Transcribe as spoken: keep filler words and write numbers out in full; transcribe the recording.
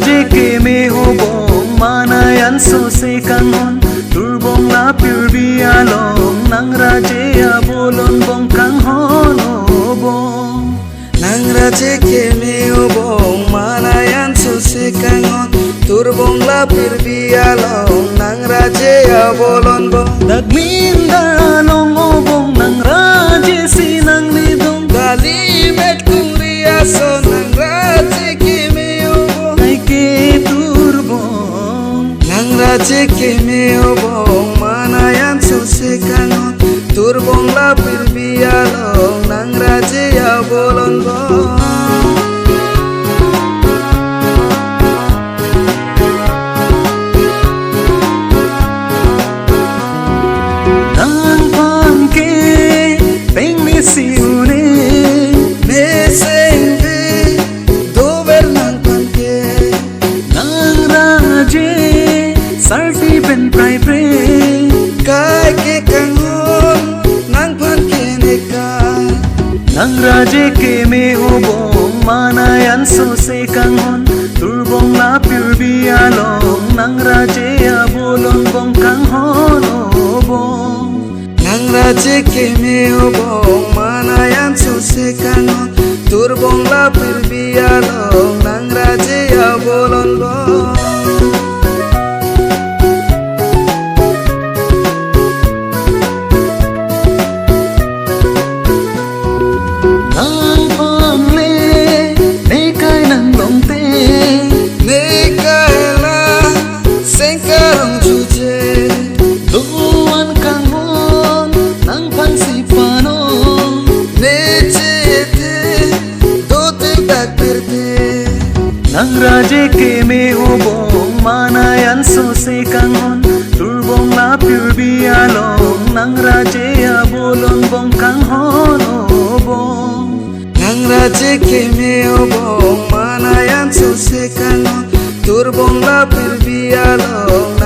Keme obong mane ansose kanghon, turbong la pirbi along, nang raje abolon bong kanghon obong. Nang raje keme obong mane ansose kanghon, turbong la pirbi along, nang raje abolon bong. Dak minda along obong, nang raje si nanglidong. Dali met kungri ason, nang raje keme obong. Kaike turbong. Nang raje keme obong mane ansose kanghon, turbong la pirbi along, nang raje abolon bong. Nangphan ke penglisi un-e, mesen ke dover nangphan ke. Nang raje sarpi pen praipre, kaike kanghon nangphan ke neka. Nang raje keme obong mane ansose kanghon, turbong la pirbi along, nang raje abolon bong kanghon obong. Nang raje keme obong mane ansose kanghon, turbong la pirbi along, nang raje abolon bong. Nangphan le nekai nanglong te, nekai la sengkarong chuje. Doan kanghon nangphan si pano, ne chethe dotik dak pirthe. Nang raje keme obong mane ansose kanghon, turbong la pirbi along, nang raje abolon bong kanghon obong. Nang raje keme obong mane ansose kanghon, turbong la pirbi along,